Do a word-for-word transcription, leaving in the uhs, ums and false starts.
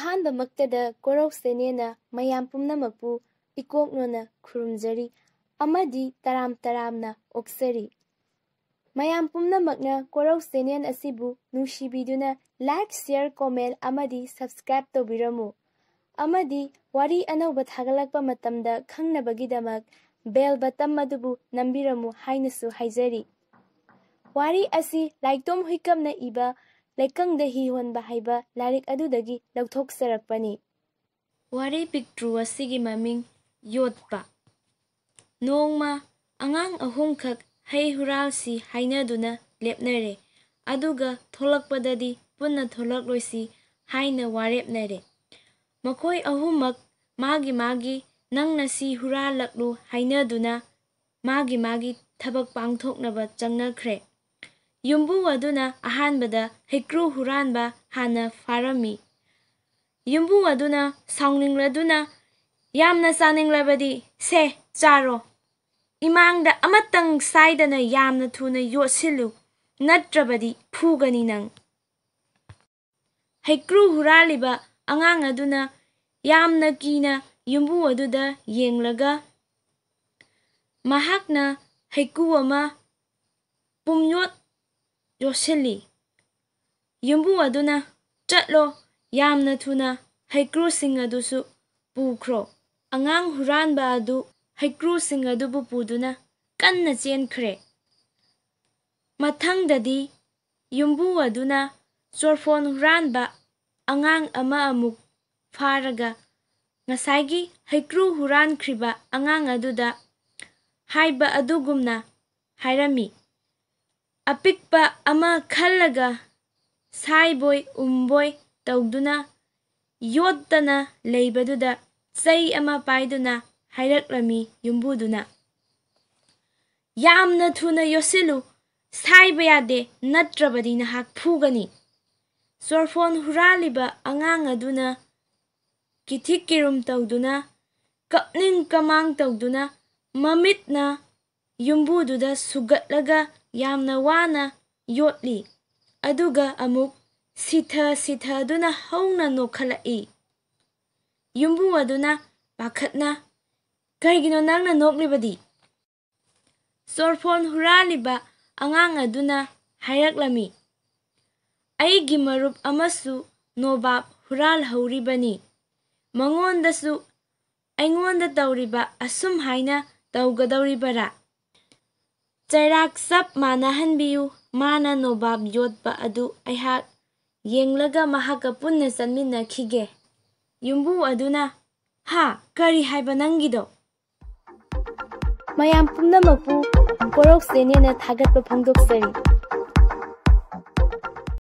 ꯑꯍꯥꯟꯕꯃꯛꯇꯗ ꯀꯣꯔꯧ ꯁꯦꯅꯦꯅ ꯃꯌꯥꯝ ꯄꯨꯝꯅꯃꯛꯄꯨ ꯏꯀꯣꯛꯅꯣꯅ ꯈꯨꯔꯨꯝꯖꯔꯤ ꯑꯃꯗꯤ ꯇꯔꯥꯝ ꯇꯔꯥꯝꯅ ꯑꯣꯛꯆꯔꯤ꯫ ꯃꯌꯥꯝ ꯄꯨꯝꯅꯃꯛꯅ ꯀꯣꯔꯧ ꯁꯦꯅꯦꯟ ꯑꯁꯤꯕꯨ ꯅꯨꯡꯁꯤꯕꯤꯗꯨꯅ like, share, comment ꯑꯃꯗꯤ subscribe ꯇꯧꯕꯤꯔꯝꯃꯨ꯫ ꯑꯃꯗꯤ ꯋꯥꯔꯤ ꯑꯅꯧꯕ ꯊꯥꯒꯠꯂꯛꯄ ꯃꯇꯝꯗ ꯈꯪꯅꯕꯒꯤꯗꯃꯛ bell button ꯑꯗꯨꯕꯨ ꯅꯝꯕꯤꯔꯝꯃꯨ ꯍꯥꯏꯅꯁꯨ ꯍꯥꯏꯖꯔꯤ꯫ ꯋꯥꯔꯤ ꯑꯁꯤ ꯂꯥꯏꯇꯣꯝ ꯍꯨꯏꯀꯞꯅ ꯏꯕ ꯂꯩꯀꯪꯗ ꯍꯤ ꯍꯣꯟꯕ ꯍꯥꯏꯕ ꯂꯥꯏꯔꯤꯛ ꯑꯗꯨꯗꯒꯤ ꯂꯧꯊꯣꯛꯆꯔꯛꯄꯅꯤ꯫ ꯋꯥꯔꯤ ꯄꯤꯛꯇ꯭ꯔꯨ ꯑꯁꯤꯒꯤ ꯃꯃꯤꯡ ꯌꯣꯠꯄ꯫ ꯅꯣꯡꯃ ꯑꯉꯥꯡ ꯑꯍꯨꯝꯈꯛ ꯍꯩ ꯍꯨꯔꯥꯜꯁꯤ ꯍꯥꯏꯅꯗꯨꯅ ꯂꯦꯞꯅꯔꯦ꯫ ꯑꯗꯨꯒ ꯊꯣꯛꯂꯛꯄꯗꯗꯤ ꯄꯨꯟꯅ ꯊꯣꯛꯂꯛꯂꯣꯏꯁꯤ ꯍꯥꯏꯅ ꯋꯥꯔꯦꯞꯅꯔꯦ꯫ ꯃꯈꯣꯏ ꯑꯍꯨꯝꯃꯛ ꯃꯥꯒꯤ ꯃꯥꯒꯤ "ꯅꯪꯅ ꯁꯤ ꯍꯨꯔꯥꯜꯂꯛꯂꯨ" ꯍꯥꯏꯅꯗꯨꯅ ꯃꯥꯒꯤ ꯃꯥꯒꯤ ꯊꯕꯛ ꯄꯥꯡꯊꯣꯛꯅꯕ ꯆꯪꯅꯈ꯭ꯔꯦ꯫ ꯌꯨꯝꯕꯨ ꯑꯗꯨꯅ ꯑꯍꯥꯟꯕꯗ ꯍꯩꯀ꯭ꯔꯨ ꯍꯨꯔꯥꯟꯕ ꯍꯥꯟꯅ ꯐꯥꯔꯝꯃꯤ꯫ ꯌꯨꯝꯕꯨ ꯑꯗꯨꯅ ꯁꯥꯎꯅꯤꯡꯂꯗꯨꯅ, "ꯌꯥꯝꯅ ꯆꯥꯅꯤꯡꯂꯕꯗꯤ ꯁꯦ, ꯆꯥꯔꯣ꯫ ꯏꯃꯥꯡꯗ ꯑꯃꯇꯪ ꯁꯥꯏꯗꯅ ꯌꯥꯝꯅ ꯊꯨꯅ ꯌꯣꯠꯁꯤꯜꯂꯨ, ꯅꯠꯇ꯭ꯔꯕꯗꯤ ꯐꯨꯒꯅꯤ ꯅꯪ"꯫ ꯍꯩꯀ꯭ꯔꯨ ꯍꯨꯔꯥꯜꯂꯤꯕ ꯑꯉꯥꯡ ꯑꯗꯨꯅ ꯌꯥꯝꯅ ꯀꯤꯅ ꯌꯨꯝꯕꯨ ꯑꯗꯨꯗ ꯌꯦꯡꯂꯒ ꯃꯍꯥꯛꯅ ꯍꯩꯀ꯭ꯔꯨ ꯑꯃ ꯄꯨꯝꯌꯣꯠ ꯌꯣꯠꯁꯤꯜꯂꯤ꯫ ꯌꯨꯝꯕꯨ ꯑꯗꯨꯅ, "ꯆꯠꯂꯣ, ꯌꯥꯝꯅ ꯊꯨꯅ ꯍꯩꯀ꯭ꯔꯨꯁꯤꯡ ꯑꯗꯨꯁꯨ ꯄꯨꯈ꯭ꯔꯣ"꯫ ꯑꯉꯥꯡ ꯍꯨꯔꯥꯟꯕ ꯑꯗꯨ ꯍꯩꯀ꯭ꯔꯨꯁꯤꯡ ꯑꯗꯨꯕꯨ ꯄꯨꯗꯨꯅ ꯀꯟꯅ ꯆꯦꯟꯈ꯭ꯔꯦ꯫ ꯃꯊꯪꯗꯗꯤ ꯌꯨꯝꯕꯨ ꯑꯗꯨꯅ ꯆꯣꯔꯐꯣꯟ ꯍꯨꯔꯥꯟꯕ ꯑꯉꯥꯡ ꯑꯃ ꯑꯃꯨꯛ ꯐꯥꯔꯒ ꯉꯁꯥꯏꯒꯤ ꯍꯩꯀ꯭ꯔꯨ ꯍꯨꯔꯥꯟꯈ꯭ꯔꯤꯕ ꯑꯉꯥꯡ ꯑꯗꯨꯗ ꯍꯥꯏꯕ ꯑꯗꯨꯒꯨꯝꯅ ꯍꯥꯏꯔꯝꯃꯤ꯫ ꯑꯄꯤꯛꯄ ꯑꯃ ꯈꯜꯂꯒ ꯁꯥꯏꯕꯣꯏ ꯎꯝꯕꯣꯏ ꯇꯧꯗꯨꯅ ꯌꯣꯠꯇꯅ ꯂꯩꯕꯗꯨꯗ ꯆꯩ ꯑꯃ ꯄꯥꯏꯗꯨꯅ ꯍꯥꯏꯔꯛꯂꯝꯃꯤ ꯌꯨꯝꯕꯨꯗꯨꯅ, "ꯌꯥꯝꯅ ꯊꯨꯅ ꯌꯣꯠꯁꯤꯜꯂꯨ, ꯁꯥꯏꯕ ꯌꯥꯗꯦ, ꯅꯠꯇ꯭ꯔꯕꯗꯤ ꯅꯍꯥꯛ ꯐꯨꯒꯅꯤ"꯫ ꯆꯣꯔꯐꯣꯟ ꯍꯨꯔꯥꯜꯂꯤꯕ ꯑꯉꯥꯡ ꯑꯗꯨꯅ ꯀꯤꯊꯤꯛ ꯀꯤꯔꯨꯝ ꯇꯧꯗꯨꯅ, ꯀꯞꯅꯤꯡ ꯀꯃꯥꯡ ꯇꯧꯗꯨꯅ, ꯃꯃꯤꯠꯅ ꯌꯨꯝꯕꯨꯗꯨꯗ ꯁꯨꯒꯠꯂꯒ ꯌꯥꯝꯅ ꯋꯥꯅ ꯌꯣꯠꯂꯤ꯫ ꯑꯗꯨꯒ ꯑꯃꯨꯛ ꯁꯤꯊ ꯁꯤꯊꯗꯨꯅ ꯍꯧꯅ ꯅꯣꯛꯈꯠꯂꯛꯏ꯫ ꯌꯨꯝꯕꯨ ꯑꯗꯨꯅ ꯄꯥꯈꯠꯅ, "ꯀꯔꯤꯒꯤꯅꯣ ꯅꯪꯅ ꯅꯣꯛꯂꯤꯕꯗꯤ?" ꯆꯣꯔꯐꯣꯟ ꯍꯨꯔꯥꯜꯂꯤꯕ ꯑꯉꯥꯡ ꯑꯗꯨꯅ ꯍꯥꯏꯔꯛꯂꯝꯃꯤ, "ꯑꯩꯒꯤ ꯃꯔꯨꯞ ꯑꯃꯁꯨ ꯅꯣꯕꯥꯞ ꯍꯨꯔꯥꯜꯍꯧꯔꯤꯕꯅꯤ꯫ ꯃꯉꯣꯟꯗꯁꯨ ꯑꯩꯉꯣꯟꯗ ꯇꯧꯔꯤꯕ ꯑꯁꯨꯝ ꯍꯥꯏꯅ ꯇꯧꯒꯗꯧꯔꯤꯕꯔꯥ? ꯆꯩꯔꯥꯛ ꯆꯞ ꯃꯥꯟꯅꯍꯟꯕꯤꯌꯨ, ꯃꯥꯅ ꯅꯣꯕꯥꯞ ꯌꯣꯠꯄ ꯑꯗꯨ ꯑꯩꯍꯥꯛ ꯌꯦꯡꯂꯒ ꯃꯍꯥꯛꯀ ꯄꯨꯟꯅ ꯆꯠꯃꯤꯟꯅꯈꯤꯒꯦ꯫" ꯌꯨꯝꯕꯨ ꯑꯗꯨꯅ, "ꯍꯥ? ꯀꯔꯤ ꯍꯥꯏꯕ ꯅꯪꯒꯤꯗꯣ?" ꯃꯌꯥꯝ ꯄꯨꯝꯅꯃꯛꯄꯨ ꯄꯣꯔꯣꯛ ꯆꯦꯅꯦꯜꯅ ꯊꯥꯒꯠꯄ ꯐꯣꯡꯗꯣꯛꯆꯔꯤ꯫